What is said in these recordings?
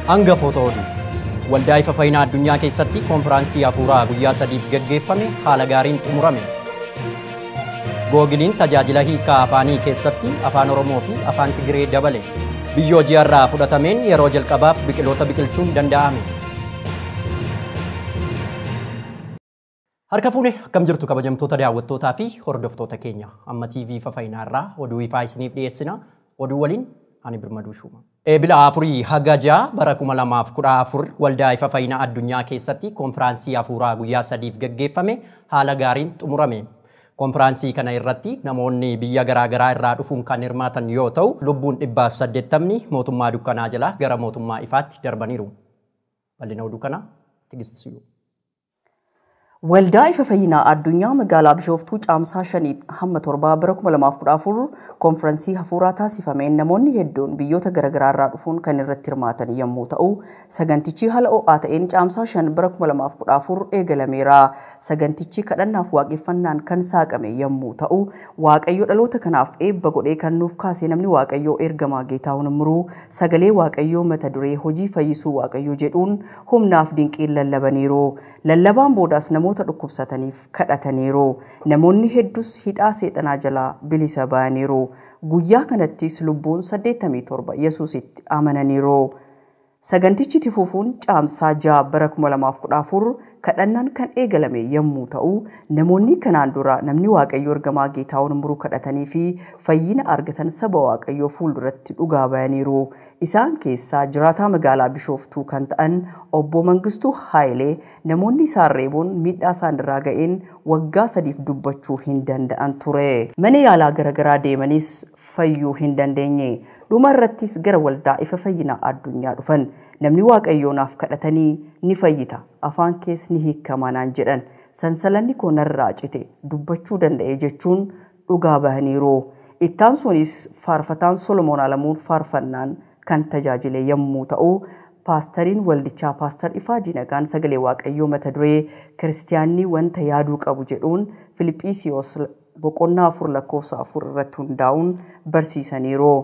Hangafoota oduu. Waldaa Ifa Fayyinaa Addunyaa keessatti konfiraansii hafuuraa guyyaa sadiif gaggeeffame haala gaariin xumurame. Googiliin tajaajila hiikaa afaanii keessatti afaan Oromoo fi afaan Tigiree dabale. Biyyoo ji'arraa fudhatameen yeroo jalqabaaf biqiloota biqilchuun danda'ame. Harka fuune akkam jirtu kabajamtoota daawwattootaa fi hordoftoota keenya. Amma TV Ifa Fayyinaa irraa oduu ifaa isiniif dhiyeessina. Oduu waliin ani Birmaduu Shuuma. Eebila 4 haga 6 bara 2014 Waldaa Ifa Fayyinaa Addunyaa keessatti konfiraansii hafuuraa guyyaa sadiif gaggeeffame haala gaariin xumurame. Konfiraansii kana irratti namoonni biyya garaagaraa irraa dhufuun kan hirmaatan yoo ta'u, lubbuun 180 mootummaa dukkanaa jalaa gara mootummaa ifaatti darbaniiru. Bal'ina oduu kana Tigist Siyuu. Waldaa Ifa Fayyinaa Addunyaa magaalaa Bishooftuu caamsaa 5 hamma 7 bara 2014 konfiraansii hafuuraa taasifameen namoonni hedduun biyyoota garaagaraa irraa dhufuun kan irratti hirmaatan yommuu ta'u, sagantichi haala ho'aa ta'een caamsaa 5 bara 2014 eegalameera. Sagantichi kadhannaaf waaqeffannaan kan saaqame yommuu ta'u, Waaqayyo dhaloota kanaaf eebba godhee kan nuuf kaase namni Waaqayyoo ergamaa Geetahuun Imruu sagalee Waaqayyoo mata duree hojii fayyisuu Waaqayyoo jedhuun humnaaf dinqiin lallabaniiru. Lallabaan boodaas namoota dhukkubsataniif kadhataniiru. Namoonni hedduus hidhaa seexanaa jalaa bilisa ba'aniiru. Guyyaa kanattis lubbuun 87 Yesuusitti amananiiru. Sagantichi itti fufuun caamsaa 6 bara 2014 kadhannaan kan eegalame yommuu ta'u, namoonni kanaan dura namni Waaqayyoo ergamaa Geetahuun Imruu kadhatanii fi fayyina argatan saba Waaqayyoo fuulduratti dhugaa ba'aniiru. Isaan keessaa jiraataa magaalaa Bishooftuu kan ta'an obbo Mangistuu Haayilee namoonni isaan reebuun miidhaa isaan irraa ga'een waggaa 3 dubbachuu hin danda'an ture. Mana yaalaa garaagaraa deemanis fayyuu hin dandeenye. Dhuma irrattis gara Waldaa Ifa Fayyinaa Addunyaa dhufan. Namni Waaqayyoo naaf kadhatanii ni fayyita, afaan kees ni hiikama naan jedhan. Sansalanni koo narraa cite dubbachuu danda'e jechuun dhugaa bahaniiru. Ittaan sunis faarfataan Solomoon Alamuun faarfannaan kan tajaajile yommuu ta'u, paastariin waldichaa Paastar Ifaa Diinagaan sagalee Waaqayyoo mata duree Kiristiyaanni wanta yaaduu qabu jedhuun Filiphisiyoos boqonnaa 4 lakkoofsa 4 irratti hundaa'uun barsiisaniiru.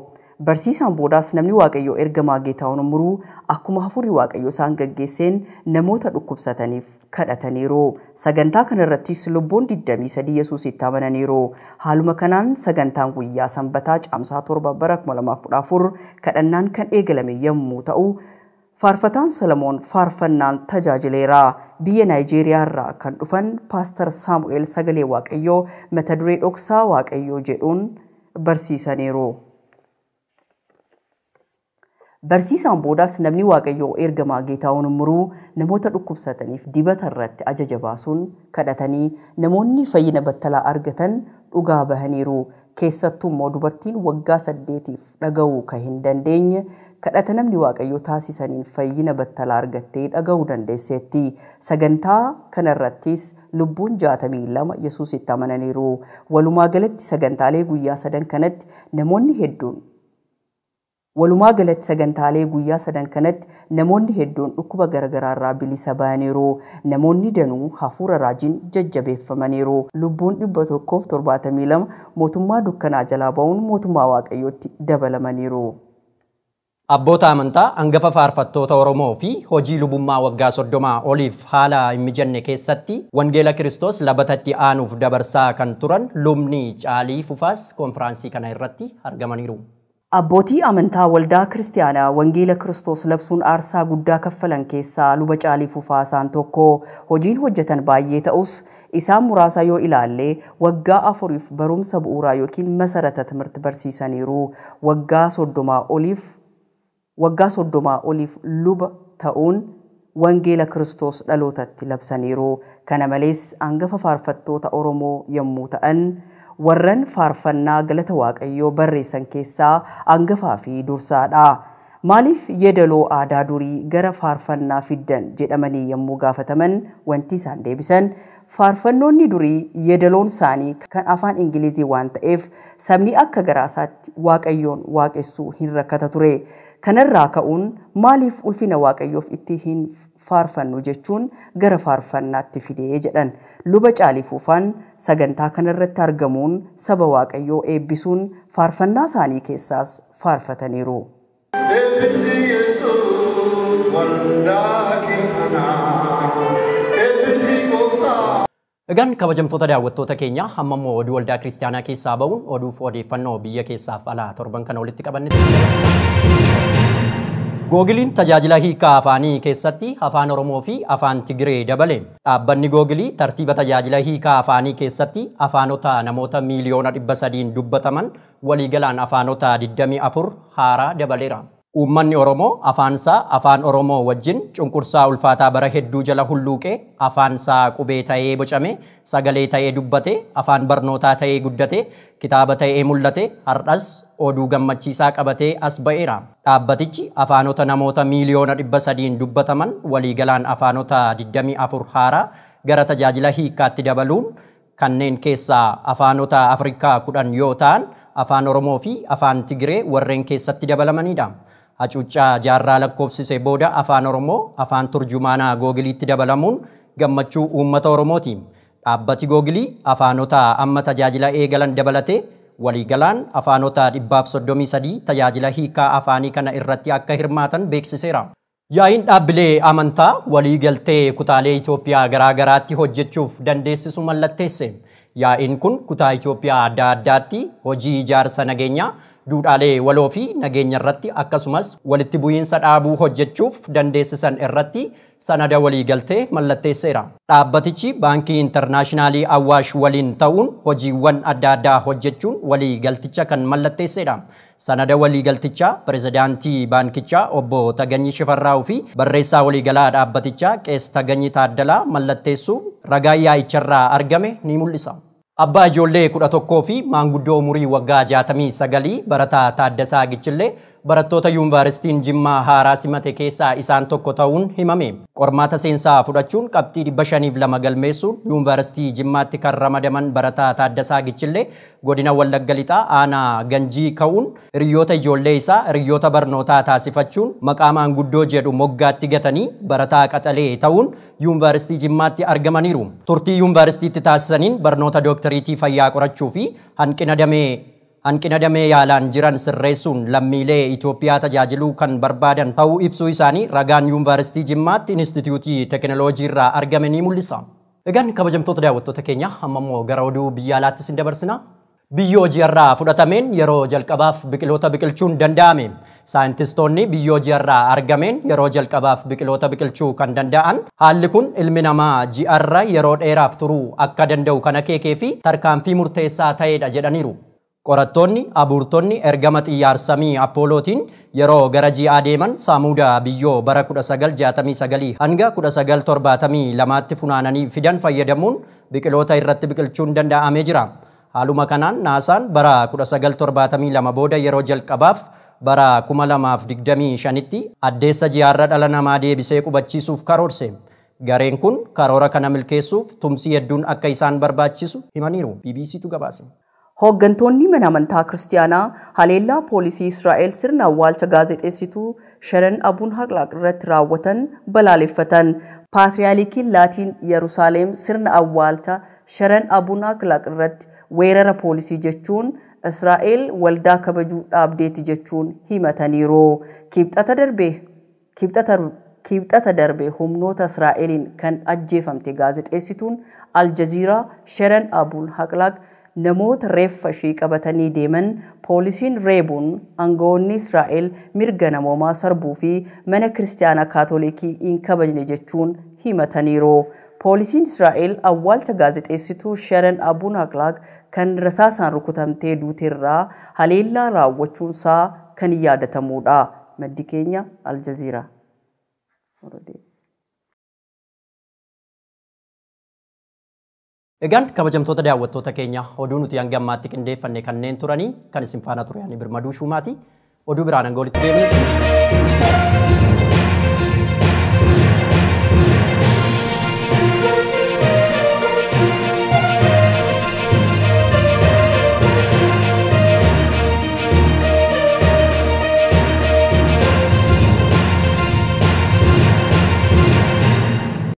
Barsiisaan boodaas namni Waaqayyoo ergamaa Geetahuun Imruu akkuma hafuurri Waaqayyoo isaan gaggeesseen namoota dhukkubsataniif kadhataniiru. Sagantaa kanarrattis lubbuun 23 Yesuusitti amananiiru. Haaluma kanaan sagantaan guyyaa Sanbataa caamsaa 7 bara 2014 kadhannaan kan eegalame yommuu ta'u, faarfataan Solomoon faarfannaan tajaajileera. Biyya Naayijeeriyaa irraa kan dhufan Paastar Saamu'eel sagalee Waaqayyoo mata duree dhoksaa Waaqayyoo jedhuun barsiisaniiru. Barsiisaan boodaas namni Waaqayyoo ergamaa Geetahuun Imruu namoota dhukkubsataniif dibata irratti ajaja baasuun kadhatanii namoonni fayyina battalaa argatan dhugaa bahaniiru. Keessattuu immoo dubartiin waggaa 8 dhaga'uu kan hin dandeenye kadhata namni Waaqayyoo taasisaniin fayyina battalaa argattee dhaga'uu dandeesseetti. Sagantaa kanarrattis lubbuun 62 Yesuusitti amananiiru. Walumaa galatti sagantaalee guyyaa sadan kanatti namoonni hedduun Walumaa galatti sagantaalee guyyaa sadan kanatti namoonni hedduun dhukkuba garaagaraa irraa bilisa ba'aniiru. Namoonni danuu hafuura raajiin jajjabeeffamaniiru. Lubbuun 172 mootummaa dukkanaa jalaa ba'uun mootummaa Waaqayyootti dabalamaniiru. Abboota amantaa hangafa faarfattoota Oromoo fi hojii lubummaa waggaa 30 oliif haala hin mijanne keessatti Wangeela Kiristoos labatatti aanuuf dabarsaa kan turan lubni Caalii Fufaas konfiraansii kana irratti argamaniiru. Abbootii amantaa Waldaa Kiristiyaanaa Wangeela Kiristoos labsuun aarsaa guddaa kaffalan keessaa luba Caalii Fufaa isaan tokko. Hojiin hojjetan baay'ee ta'us isaan muraasa yoo ilaalle waggaa 4 barumsa bu'uuraa yookiin masarata timirti barsiisaniiru. Waggaa 30 oliif luba ta'uun Wangeela Kiristoos dhalootatti labsaniiru. Kana malees hangafa faarfattoota Oromoo yommuu ta'an warran faarfannaa galata Waaqayyoo barreessan keessaa hangafaa fi dursaadha. Maaliif yeedaloo aadaa durii gara faarfannaa fiddan jedhamanii yommuu gaafataman wanti isaan deebisan faarfannoonni durii yeedaloon isaanii kan afaan Ingilizii waan ta'eef sabni akka garaasaatti Waaqayyoon waaqessuu hin rakkata ture. Kanarraa ka'uun maaliif ulfina Waaqayyoof itti hin faarfannu jechuun gara faarfannaatti fidee jedhan. Luba Caalii Fufaan sagantaa kanarratti argamuun saba Waaqayyoo eebbisuun faarfannaa isaanii keessaas faarfataniiru. Eebbisi Yesuus. Waldaa kee kana eebbisi gooftaa. Egaan kabajamtoota daawwattoota keenya amma immoo oduu waldaa kiristaanaa keessaa ba'uun oduuf odeeffannoo biyya keessaaf alaa torban kana walitti qabanne. Googiliin tajaajila hiikaa afaanii keessatti afaan Oromoo fi afaan Tigiree dabale. Dhaabbanni Googilii tartiiba tajaajila hiikaa afaanii keessatti afaanota namoota miiliyoona 300 dubbataman waliigalaan afaanota 24 haaraa dabaleera. Uummanni Oromoo afaansaa afaan Oromoo wajjin cunqursaa ulfaataa bara hedduu jala hulluuqee afaansaa qubee ta'ee bocame, sagalee ta'ee dubbate, afaan barnootaa ta'ee guddate, kitaaba ta'ee mul'ate, har'as oduu gammachiisaa qabatee as ba'eera. Dhaabbatichi afaanota namoota miiliyoona 300 dubbataman waliigalaan afaanota 24 haaraa gara tajaajila hiikaatti dabaluun kanneen keessaa afaanota Afrikaa 10 yoo ta'an afaan Oromoo fi afaan Tigiree warreen keessatti dabalamanidha. Hacuuccaa jaarraa lakkoofsise booda afaan Oromoo afaan turjumaanaa Googiliitti dabalamuun gammachuu uummata Oromooti. Dhaabbati Googilii afaanota amma tajaajila eegalan dabalatee waliigalaan afaanota 133 tajaajila hiikaa afaanii kana irratti akka hirmaatan beeksiseera. Yaa'iin dhaabbilee amantaa waliigaltee kutaalee Itoophiyaa garaa garaatti hojjechuuf dandeessisu mallatteesse. Yaa'iin kun kutaa Itoophiyaa adda addaatti hojii ijaarsa nageenyaa, duudhaalee waloo fi nageenya irratti akkasumas walitti bu'iinsa dhaabuu hojjechuuf dandeessisan irratti sanada waliigaltee mallatteesseera. Dhaabbatichi Baankii Intarnaashinaalii Awaash waliin ta'uun hojiiwwan adda addaa hojjechuun waliigalticha kan mallatteessedha. Sanada waliigaltichaa pirezidaantii baankichaa obbo Taganyi Shifarraa'uu fi barreessaa waliigalaa dhaabbatichaa Qees Taganyi Taaddalaa mallatteessuu ragaa yaa'icharraa argame ni mul'isa. Abbaa ijoollee 11 fi maanguddoo umurii waggaa 69 barataa Taaddasaa Gichillee barattoota yuunivarsiitiin Jimmaa haaraa simate keessaa isaan tokko ta'uun himame. Qormaata seensaa fudhachuun qabxii 502 galmeessuun yuunivarsiitii Jimmaatti kan ramadaman barataa Taaddasaa Gichillee godina Wallagga Lixaa aanaa Ganjii ka'uun hiriyoota ijoollee isaa hiriyoota barnootaa taasifachuun maqaa maanguddoo jedhu moggaatti gatanii barataa qaxalee ta'uun yuunivarsiitii Jimmaatti argamaniiru. Turtii yuunivarsiitiitti taasisaniin barnoota dooktariitii fayyaa qorachuu fi hanqina damee yaalaan jiran sirreessuun lammiilee Itoophiyaa tajaajiluu kan barbaadan ta'uu ibsuu isaanii ragaan yuunivarsiitii Jimmaatti Inistituutii Teekinooloojii irraa argame ni mul'isa. Egaan kabajamtoota daawwattoota keenya amma immoo gara oduu biyya alaatti isin dabarsina. Biyyoo ji'arraa fudhatameen yeroo jalqabaaf biqiloota biqilchuun danda'ame. Saayintistoonni biyyoo ji'arraa argameen yeroo jalqabaaf biqiloota biqilchuu kan danda'an. Haalli kun ilmi namaa ji'arra yeroo dheeraaf turuu akka danda'u kan akeekee fi tarkaanfii murteessaa ta'edha jedhaniiru. Qorattoonni abuurtonni ergama xiyyaarsamii Appoolootiin yeroo gara ji'aa deeman saamuuda biyyoo bara 1969 hanga 1972tti funaananii fidan fayyadamuun biqiloota irratti biqilchuun danda'amee jira. Haaluma kanaan naasaan bara 1972 booda yeroo jalqabaaf bara 2025tti addeessa ji'aarra dhala namaa deebisee qubachiisuuf karoorse. Gareen kun karoora kana milkeessuuf tumsii hedduun akka isaan barbaachisu himaniiru. BBCtu gabaase. Hooggantoonni mana amantaa Kiristaanaa haleellaa poolisii Israa'el sirna awwaalcha gaazexeessituu Sharon Abuun Haqlaaq irratti raawwatan balaaleffatan. Paatriyaalikiin Laatiin Yerusaalem sirna awwaalcha Sharon Abuun Haqlaaq irratti weerara poolisii jechuun Israa'el waldaa kabajuu dhaabdeeti jechuun himataniiru. Kibxata darbe humnoota Israa'eliin kan ajjeefamte gaazexeessituun Aljaziiraa Sharon Abuun Haqlaaq namoota reeffa ishee qabatanii deeman poolisiin reebuun aangawoonni Israa'el mirga namoomaa sarbuu fi mana kiristaanaa Kaatolikii hin kabajne jechuun himataniiru. Poolisiin Israa'el awwaalcha gaazexeessituu Sharon Abuun Haqlaaq kan rasaasaan rukutamtee duuteerraa haleellaa raawwachuunsaa kan yaadatamudha. Maddi keenya Aljaziiraa. Egaan kabajamtoota daawwattoota keenya oduu nuti hanga ammaatti qindeeffanne kanneen turanii kan isin faana ture ani Birmaduu Shuumaati. Oduu biraan hanga walitti deemnu.